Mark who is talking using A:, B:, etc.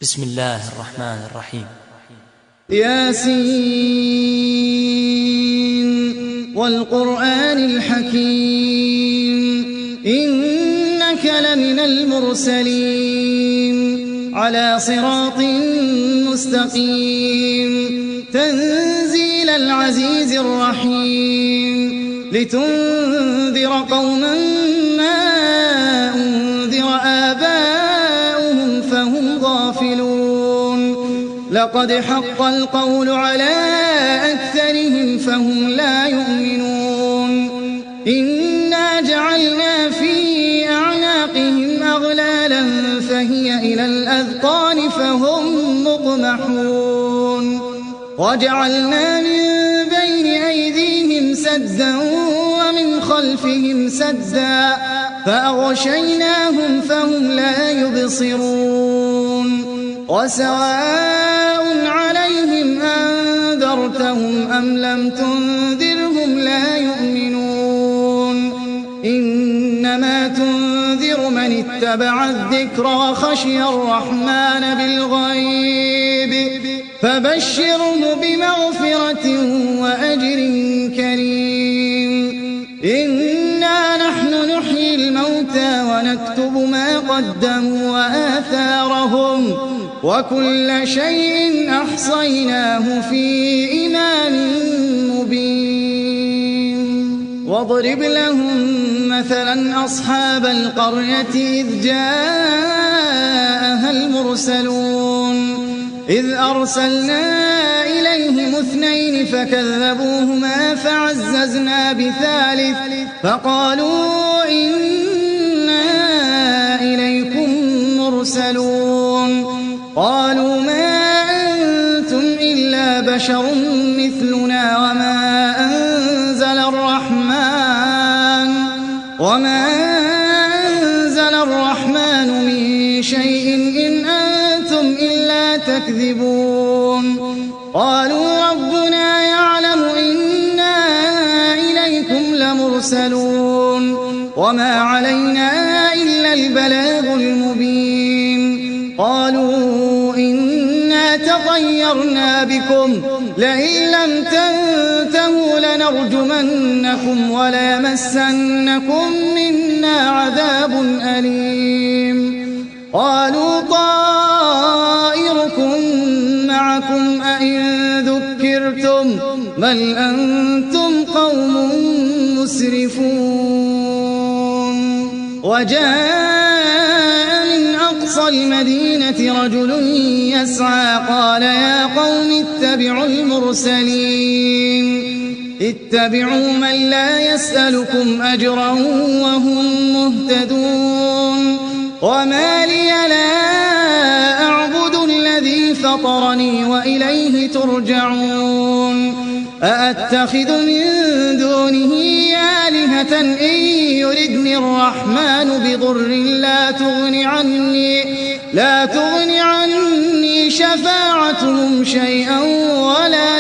A: بسم الله الرحمن الرحيم.
B: ياسين والقرآن الحكيم إنك لمن المرسلين على صراط مستقيم تنزيل العزيز الرحيم لتنذر قوما ما أنذر آباؤهم فهم غافلون لقد حق القول على أكثرهم فهم لا يؤمنون إنا جعلنا في أعناقهم أغلالا فهي إلى الأذقان فهم مقمحون وجعلنا من بين أيديهم سدا ومن خلفهم سدا فأغشيناهم فهم لا يبصرون وسواء عليهم أنذرتهم أم لم تنذرهم لا يؤمنون إنما تنذر من اتبع الذكر وخشي الرحمن بالغيب فبشره بمغفرة وأجر كريم إنا نحن نحيي الموتى ونكتب ما قدموا وآثارهم وكل شيء أحصيناه في إمام مبين واضرب لهم مثلا أصحاب القرية إذ جاءها المرسلون إذ أرسلنا إليهم 2 فكذبوهما فعززنا بثالث فقالوا إنا إليكم مرسلون قالوا ما أنتم إلا بشر مثلنا وما أنزل الرحمن من شيء إن أنتم إلا تكذبون قالوا ربنا يعلم إنا إليكم لمرسلون وما علينا إلا البلاغ المبين قالوا إنا تطيرنا بكم لئن لم تنتهوا لنرجمنكم وليمسنكم منا عذاب أليم قالوا طائركم معكم أئن ذكرتم بل أنتم قوم مسرفون وجاء من أقصى المدينة رجل يسعى قال يا قوم اتبعوا المرسلين اتبعوا من لا يسألكم أجرا وهم مهتدون وما لي لا أعبد الذي فطرني وإليه ترجعون أأتخذ من دونه آلهة إن يردني الرحمن بضر لا تغن عني شفاعتهم شيئا ولا